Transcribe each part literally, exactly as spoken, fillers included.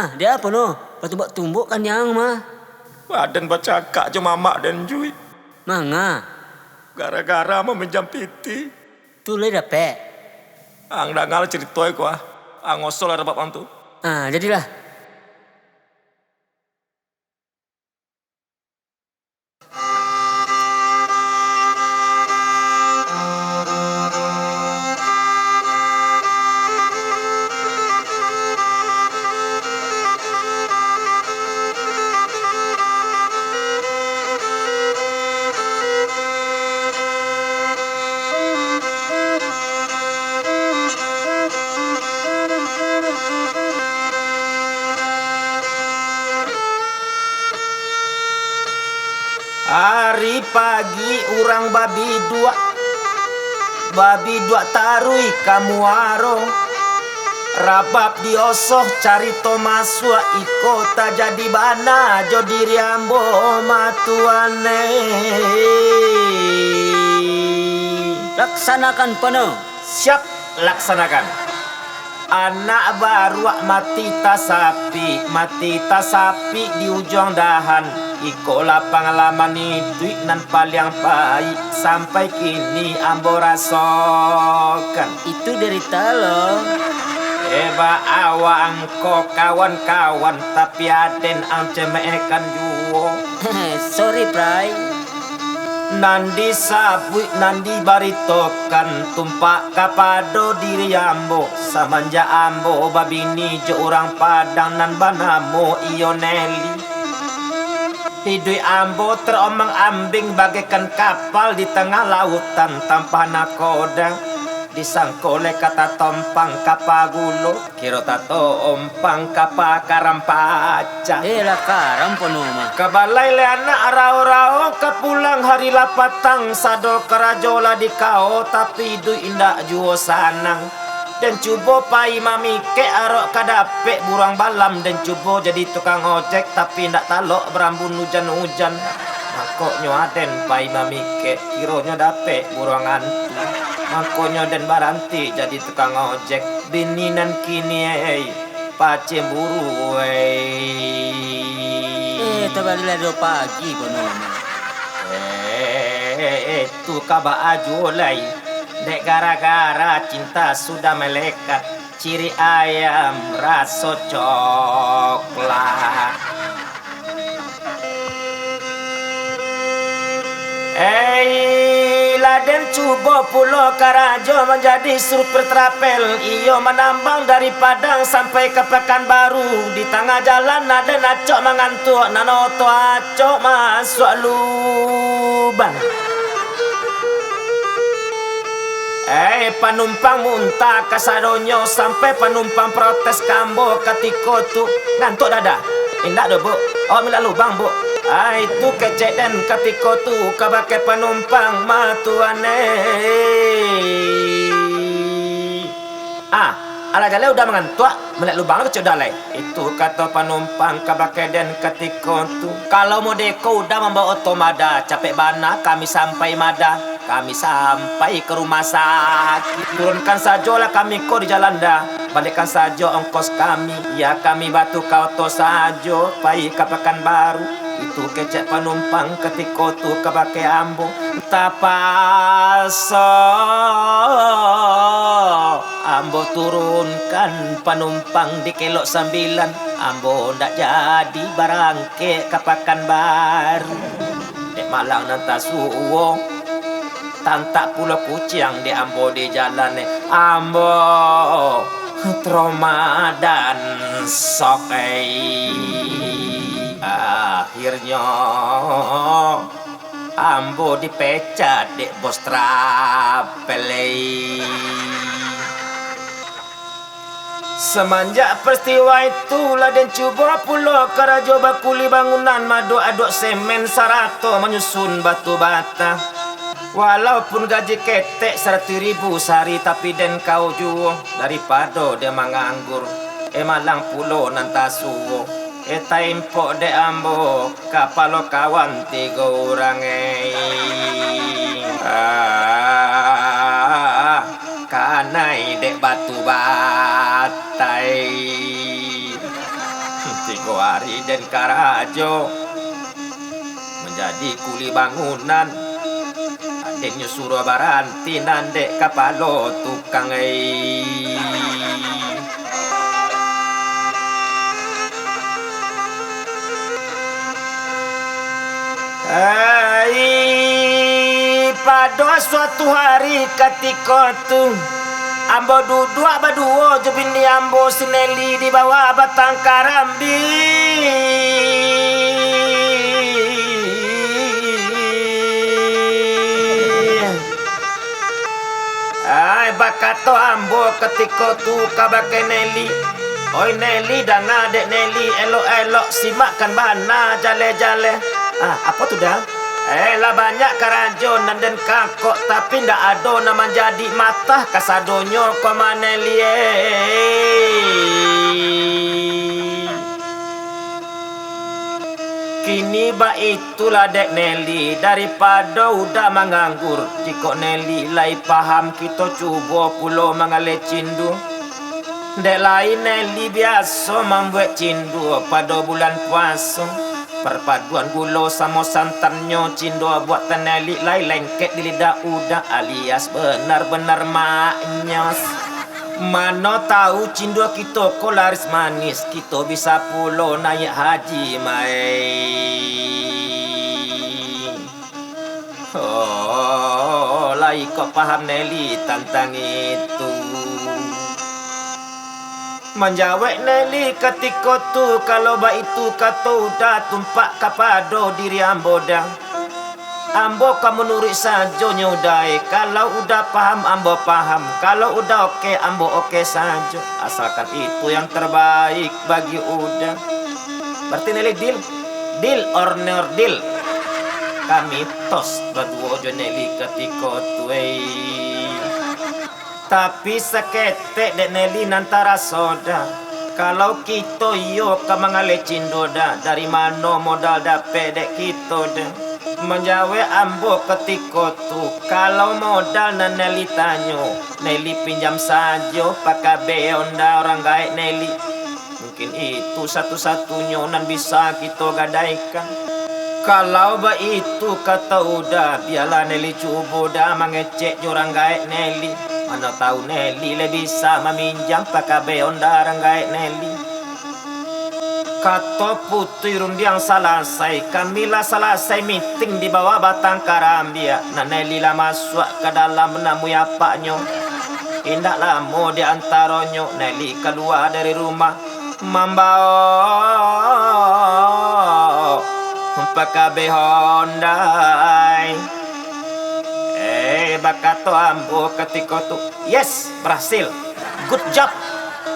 Ah, di apo no? Batumbok-tumbok kaniang mah. Aden bacakak jo mamak den, Juik. Manga? Gara-gara maminjam pitih. Tu lai dapek? Ang danga carito ko ah. Ang osol lah rabab ang tu. Ah, jadilah. Ari pagi urang babiduak, babiduak taruih ka muaro. Rabab diosoh carito masuak, iko tajadi bana jo diri ambo matuan e. Laksanakan pano. Siap, laksanakan. Anak baruak mati tasapik, mati tasapik di ujuang dahan. Ikolah pangalaman iduik nan paliang payik, sampai kini ambo rasokan. Itu derita lo. Eh, baa awak angko kawan-kawan, tapi aden ang cemeehkan juo. Sorry, Prai. Nan disabuik, nan dibaritokan, tumpak kapado diri ambo, samanjak ambo babini jo urang Padang nan banamo iyo Neli. Iduik ambo tarombang-ambing bagaikan kapal di tangah lautan tanpa nakoda, disangko lai ka tatompang ka pagulo. Kiro tatompang kapa karam pacah. Eh, lah karam pono mah. Ka balai lai anak rao-rao, ka pulang hari lah patang, sado karajo lah dikao, tapi iduik indak juo sanang. Den cubo pai mamikek arok ka dapek buruang balam, den cubo jadi tukang ojek, tapi indak talok barambun ujan-ujan. Mangkonyo aden pai mamikek, kironyo dapek buruang antu. Mangkonyo den baranti jadi tukang ojek. Bini nan kini, ei, pacemburu, ei. Eh, tabalilah duo pagi, kono. Eh, tu ka baa juo lai. Dek gara-gara cinta sudah melekat, ciri ayam raso coklat. Ei, lah den cubo pulo karajo manjadi supir trapel, iyo manambang dari Padang sampai ka Pakanbaru. Di tangah jalan aden acok mangantuak, nan oto acok masuak lubang. Eh, panumpang muntah kasadonyo, sampai panumpang protes ka ambo katiko tu, "Ngantuak dah, dah?" "Indak doh, Buk." "Oh, maliek lubang, Buk." Ai, tu kecek den katiko tu kabake panumpang matuan e. "Ah, alah jaleh udah mangantuak, maliek lubang lah kecek udah lai." Itu kato panumpang kabake den katiko tu. "Kalau mode ko udah mambaok oto mada, capek bana kami sampai mada. Kami sampai ka rumah sakik. Turunkan sajolah kami ko di jalan dah. Baliakkan sajo ongkos kami. Ya, kami batu ka oto sajo, pai ka Pakanbaru." Itu kecek panumpang katiko tu kabake ambo. Tapaso ambo turunkan panumpang di kelok sambilan. Ambo ndak jadi barangkek ka Pakanbaru. Dek malang nan tasuo, tantak pulo kuciang dek ambo di jalan, eh. Ambo trauma dan sok, eh. Akhirnyo, ambo dipecat dek bos trapel, eh. Samanjak peristiwa itu, lah den cubo pulo karajo bakuli bangunan, maaduak-aduak semen, sarato manyusun batu bata. Walaupun gaji ketek saratuih ribu sahari, tapi den kawa juo daripado den manganggur. Eh, malang pulo nan tasuo. Eh, taimpok dek ambo kapalo kawan tigo urang, eh. Ah, kanai dek batu batai. Tigo ari den karajo, manjadi kuli bangunan. Adennyo suruah baranti nan dek kapalo tukang, ai. Ai, pado suatu hari katiko tu, ambo duduak baduo jo bini ambo si Neli di bawah batang karambia. Ai, bakato ambo katiko tu kabake Neli, "Oi Neli, danga dek Neli, elok-elok simakkan bana jaleh-jaleh." "Ah, apo tu, Da?" "Eh, lah banyak karajo nan den kangkok, tapi ndak ado nan manjadi matah kasadonyo ko mah, Neli, eh." Kini baitulah dek Neli, daripado udah manganggur. Jikok Neli lai paham, kito cubo pulo mangaleh cindua. Dek lai Neli biaso mambuek cindua pado bulan puaso. Parpaduan gulo samo santannyo cindua buatan Neli lai lengket di lidah udah, alias benar-benar maknyos. Mano tahu cindua kito ko laris manis, kito bisa pulo naiak haji, mai. Oh, lai kok paham Neli tantang itu. Manjawek Neli katiko tu, "Kalau baitu kato udah, tumpak kapado diri ambo, Da. Ambo ka manuruik sajo nyo, Da, eh. Kalau udah paham, ambo paham. Kalau udah oke, ambo oke sajo. Asalkan itu yang terbaik bagi udah." Berarti Neli deal? Deal or no deal? Kami tos baduo jo Neli katiko tu, eh. Tapi saketek dek Neli nan taraso, Da. "Kalau kito iyo ka mangaleh cindua, Da, dari mano modal dapek dek kito, Da?" Manjawek ambo katiko tu, "Kalau modal nan Neli tanyo, Neli pinjam sajo pakabeh onda urang gaek Neli. Mungkin itu satu-satunyo nan bisa kito gadaikan." Kalau baitu kato udah, bialah Neli cubo, Da, mangecek jo urang gaek Neli. Mano tahu Neli lai bisa maminjam pakabeh onda urang gaek Neli. Kato putuih rundiang salasai, kami lah salasai miting di bawah batang karambia. Nah, Neli lah masuak ka dalam manamui apaknyo. Indak lamo di antaronyo, Neli kalua dari rumah, mambaok pakabeh ondai. Eh, bakato ambo katiko tu, "Yes, berhasil. Good job.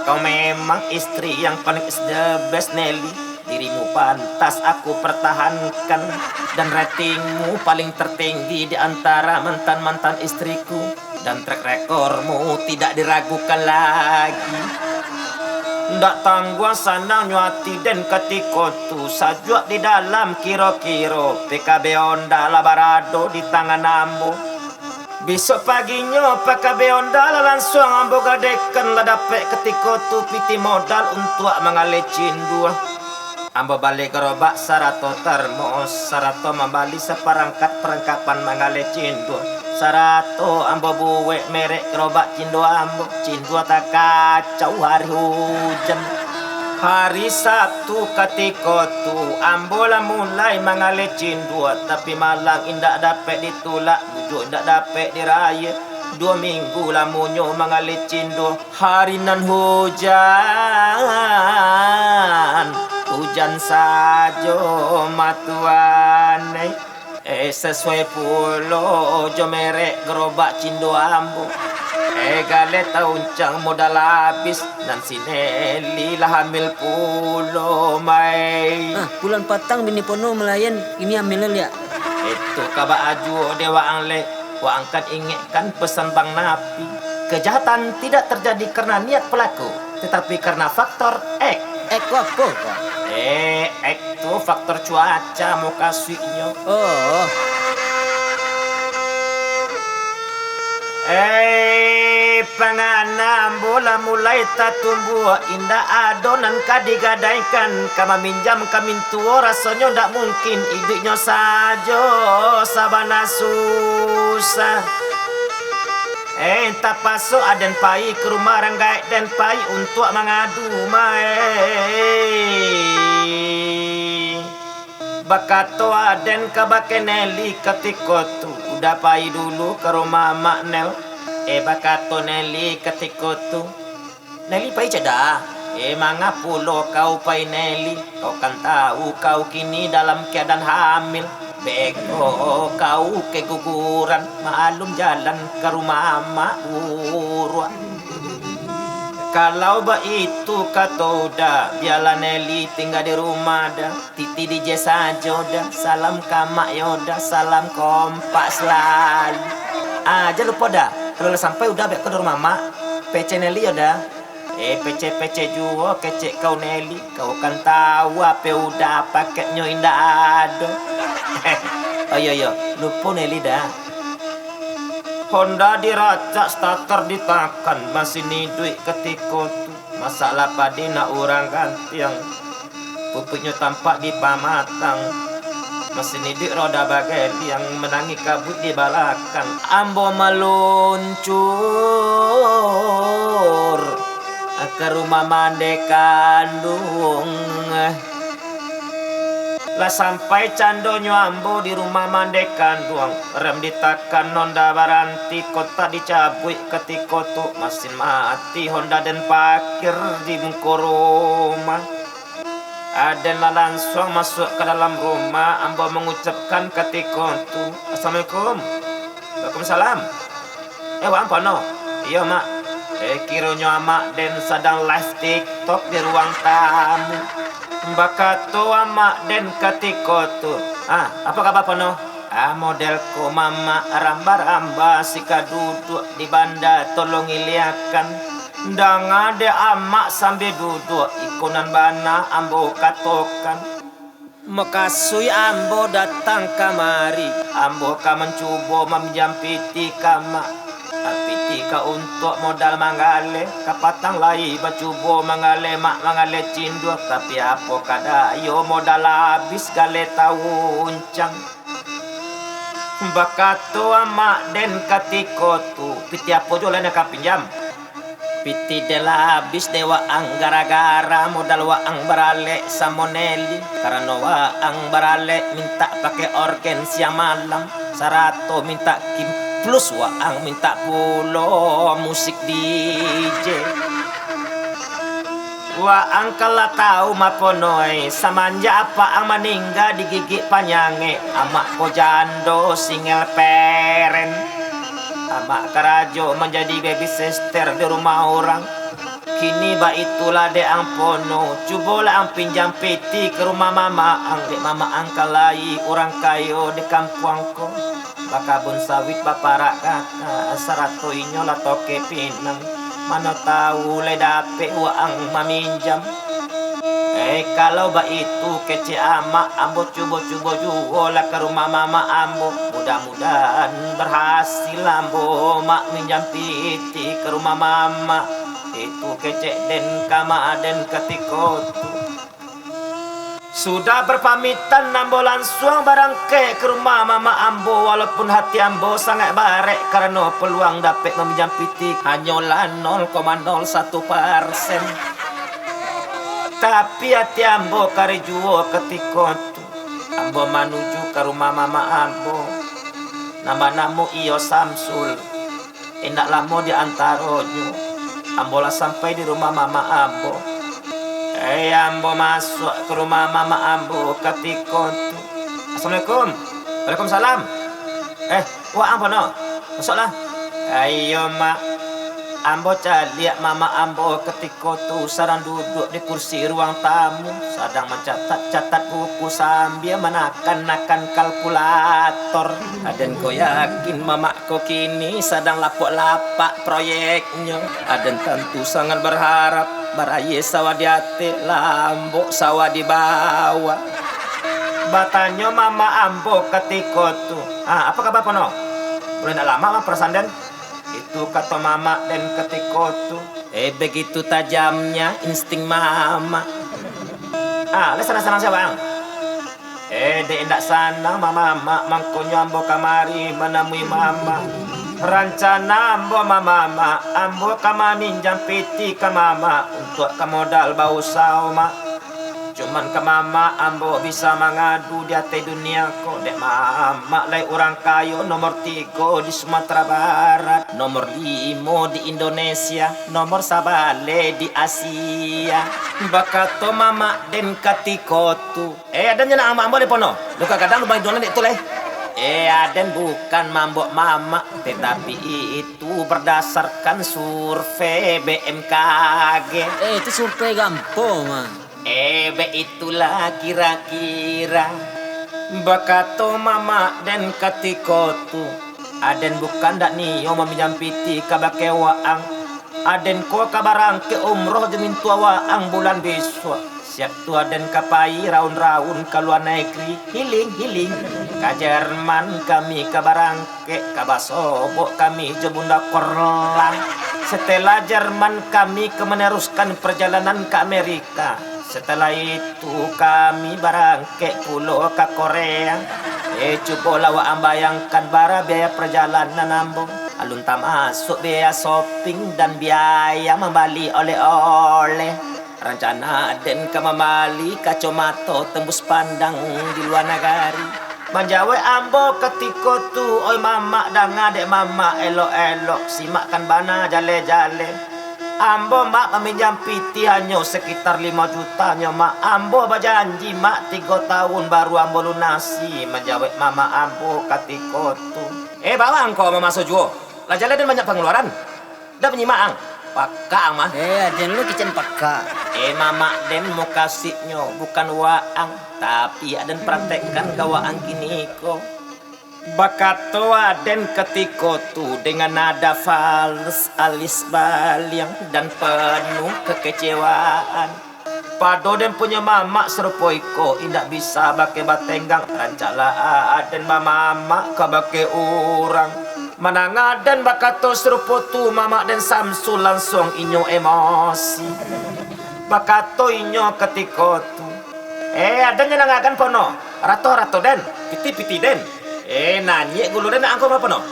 Kau memang istri yang paling is the best, Neli. Dirimu pantas aku pertahankan. Dan ratingmu paling tertinggi di antara mantan-mantan istriku. Dan track recordmu tidak diragukan lagi." Ndak tangguang sanangnyo ati den katiko tu, sajuak di dalam kiro-kiro, P K B Honda lah barado di tangan ambo. Bisuak paginyo, P K B Honda lah lansuang ambo gadaikan, lah dapek katiko tu pitih modal untuak mangaleh cindua. Ambo bali garobak sarato termos, sarato mambali saparangkat parangkapan mangaleh cindua, sarato ambo buek merek garobak cindua ambo, cindua takacau hari hujan. Hari Sabtu katiko tu, ambo lah mulai mangaleh cindua, tapi malang indak dapek ditulak, bujuak indak dapek diraih. Duo minggu lamonyo mangaleh cindua, hari nan hujan, hujan sajo mah Tuan, eh. Eh, sasuai pulo jo merek garobak cindua ambo. Eh, galeh tauncang modal abih, nan si Neli lah hamil pulo, mai. Ah, bulan patang bini pono malayan, ini hamil liak. Itu ka baa juo dek waang, Lek. Waang kan ingekkan pesan Bang Napi, kejahatan tidak terjadi karena niat pelaku, tetapi karena faktor X. X tu apo, Pak? Eh, X tu faktor cuaca mukasuiknyo. Oh. Eh, pangana ambo lah mulai tatumbuah, indak ado nan ka digadaikan, ka maminjam ka mintuo, rasonyo ndak mungkin, iduiknyo sajo sabana susah. Eh, tapaso aden pai ka rumah rang gaek den pai untuak mangadu, ma, eh. Bakato aden kabake Neli katiko tu, "Uda pai dulu ka rumah Amak, Nel." Eh, bakato Neli katiko tu, "Neli pai cak da?" "Eh, manga pulo kau pai, Neli? Kau kan tahu kau kini dalam keadaan hamil. Beko kau keguguran, maklum jalan ka rumah Amak buruak." "Kalau baitu," kato Uda, "bialah Neli tingga di rumah da. Titi di je sajo da. Salam ka Amak yo da. Salam kompak salalu." "Ah, jan lupo da. Kalau lah sampai Uda beko di rumah Amak, pece Neli yo da." "Eh, pece-pece juo kecek kau Neli. Kau kan tahu ape Uda pakeknyo indak ado." "Oh iyo, iyo, lupo Neli da." Honda diracak, starter ditakan, masin iduik katiko tu. Masalah padi nak urang gantiang, pupuiknyo tampak di pamatang. Masin iduik roda bageliang, manangih kabuik di balakang. Ambo maluncur ka rumah mande kanduang. Lah sampai candonyo ambo di rumah mande kanduang, rem ditakan, Honda baranti, kontak dicabuik katiko tu, masin mati, Honda den pakir di muko rumah. Aden lah lansuang masuak ka dalam rumah, ambo mangucapkan katiko tu, "Assalamualaikum." "Waalaikumsalam." "Eh, waang pono?" "Iyo, Mak." Eh, kironyo amak den sadang live TikTok di ruang tamu. Bakato amak den katiko tu, "Ah, apo kaba pono?" "Ah, model ko mamak ramba-ramba sika duduak di banda, tolong iliakan." Danga dek amak sambia duduak, iko nan bana ambo katokan. Mukasuik ambo datang kamari, ambo ka mancubo maminjam piti ka amak. Piti ka untuak modal manggaleh, kapatang lai bacubo manggaleh mak manggaleh cindua, tapi apo ka daya modal abih galeh tauncang. Bakato amak den katiko tu, "Piti apo juo lah nan ka pinjam?" "Piti den lah abih dek waang gara-gara modal waang baralek samo Neli. Karano waang baralek mintak pakai orgen siang malam, sarato mintak kim, plus waang mintak pulo musik DJ." "Waang kan lah tau, Mak Ponoi, samanjak apak ang maningga digigik panyangek, amak ko jando single parent. Amak karajo manjadi babysitter di rumah urang. Kini baitulah dek ang pono, cubolah ang pinjam piti ka rumah mamak ang, dek mamak ang kan lai urang kayo di kampuang ko, bakabun sawit, baparak gata, sarato inyo lah toke pinang. Mano tau lai dapek waang maminjam." "Eh, kalau baitu," kecek amak, "ambo cubo-cubo juo lah ka rumah mamak ambo. Mudah-mudahan barhasil ambo mak minjam piti ka rumah mamak." Itu kecek den ka amak den katiko tu. Sudah barpamitan, ambo lansuang barangkek ka rumah mamak ambo, walaupun hati ambo sangaik barek karano paluang dapek maminjam piti hanyolah nol koma nol satu persen. Tapi hati ambo kareh juo katiko tu. Ambo manuju ka rumah mamak ambo, nan banamo iyo Samsul. Indak lamo di antaronyo, ambo lah sampai di rumah mamak ambo. Eh, ambo masuak ka rumah mamak ambo katiko tu. "Assalamualaikum." "Waalaikumsalam." "Eh, waang pono? Masuaklah." "Iyo, Mak." Ambo caliak mamak ambo katiko tu sadang duduak di kursi ruang tamu, sadang mancatat-catat buku sambia manakan-nakan kalkulator. Aden ko yakin mamak ko kini sadang lapak-lapak proyeknyo. Aden tantu sangat barharap, baraia sawah di ateh, lambok sawah di bawah. Batanyo mamak ambo katiko tu, "Ah, apo kaba pono? Buliah indak lamak mah parasaan den?" Itu kato mamak den katiko tu. Eh, begitu tajamnya insting mamak. Ah, lai sanang-sanang sia, Bang? Eh, dek indak sanang, mamak, mangkonyo ambo kamari manamui mamak. Rancana ambo, mamak, ambo ka maminjam piti ka mamak untuak ka modal bausaho, Mak. Cuman ka mamak ambo bisa mangadu di ateh dunia ko, dek mamak lai urang kayo nomor tigo di Sumatera Barat, nomor limo di Indonesia, nomor sabaleh di Asia. Bakato mamak den katiko tu, "Eh, aden nyo nak mamak ambo di pono? Luka gadang lubang iduang dek tu lai." "Eh, aden bukan mambok mamak, tetapi itu berdasarkan survei B M K G." Eh, itu survei gampang, mah. Eh, baitulah kira-kira. Bakato mamak den katiko tu, "Aden bukan dak nio maminjam piti kabake waang. Aden ko ka barangkek umroh jo mintua waang bulan bisuak. Siap tu aden ka pai raun-raun ka lua nagari. Hiling, hiling. Ka Jerman kami ka barangkek, ka basobok kami jo Bunda Korla. Setelah Jerman kami ka meneruskan perjalanan ka Amerika. Setelah itu kami barangkek pulo ka Korea." Eh, cubolah waang bayangkan bara biaya perjalanan ambo. Alun tamasuak biaya shopping dan biaya mambali oleh-oleh. Rancana aden ka mambali kacomato tembus pandang di lua nagari. Manjawek ambo katiko tu, "Oi mamak, danga dek mamak elok-elok, simakkan bana jaleh-jaleh. Ambo, Mak, maminjam piti hanyo sekitar limo juta nyo, Mak. Ambo bajanji, Mak, tigo taun baru ambo lunasi," manjawek mamak ambo katiko tu. "Eh, bawang ko mamaso juo. Lah jaleh den banyak pangaluaran. Dak manyimak ang. Pakak ang mah." "Eh, aden lo kicen pakak." "Eh, mamak den mukasuiknyo bukan waang, tapi aden praktekkan ka waang kiniko." Bakato aden katiko tu dengan nada fals, alis baliang, dan penuh kekecewaan. Pado den punyo mamak sarupo iko, indak bisa bakeh batenggang, rancaklah aden bamamak kabakeh urang. Mandanga den bakato sarupo tu, mamak den Samsul lansuang inyo emosi. Bakato inyo katiko tu, "Eh, aden nyo nangakan pono, rato-rato den, piti-piti den. Eh, nanyik gulo den nak angko pono.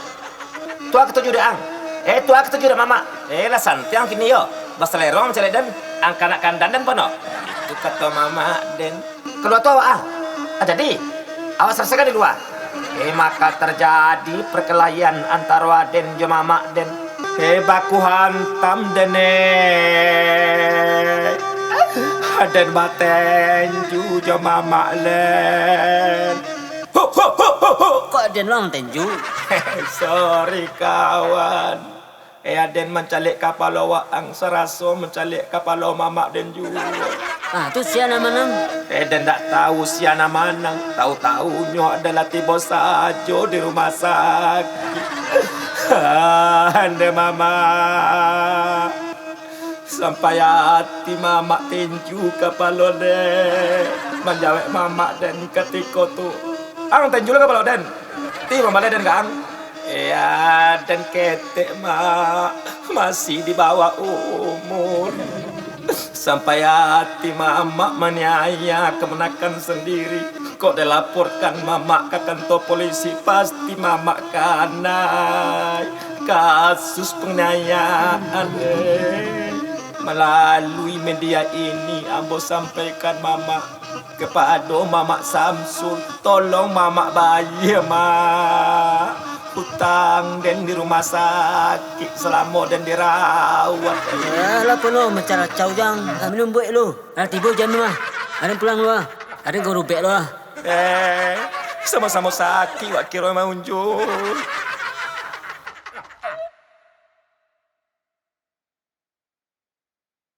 Tuah katuju dek ang. Eh, tuah katuju dek mamak. Eh, lah santiang kini yo. Basalerong caliak den, ang kanak kandan den pono." Itu kato mamak den. "Kalua tu awak ah. Ah, jadi, awak salasaikan di lua." Eh, maka tarjadi parkalahian antaro aden jo mamak den. Eh, baku hantam den, eh. Aden batenju jo mamak den. Hu, hu, hu, hu, hu. Kok aden lo nan tenju? Sorry, kawan. Eh, aden mancaliak kapalo waang, saraso mancaliak kapalo mamak den juo. Ah, tu sia nan manang? Eh, den ndak tahu sia nan manang. Tahu-tahunyo aden lah tibo sajo di rumah sakik. Aden mamak. Sampai ati mamak tinju kapalo den. Manjawek mamak den katiko tu, "Ang tinju lah kapalo den. Ti mambaleh den ka ang." "Iyo, den ketek, Mak. Masih di bawah umur." Sampai ati mamak maniaya kamanakan sandiri. Kok dilaporkan mamak ka kantor polisi, pasti mamak kanai kasus penganiayaan. Malalui media ini, ambo sampaikan mamak, kapado Mamak Samsul, tolong mamak bayia, Mak. Utang den di rumah sakik salamo den dirawat. Alah, pono mancaracau jang. Ah, minum buek lu. Alah, tibo jam lu ah. Aden pulang lu ah. Aden ka rubek lu ah. Eh, samo-samo sakik wak kiro maunjun.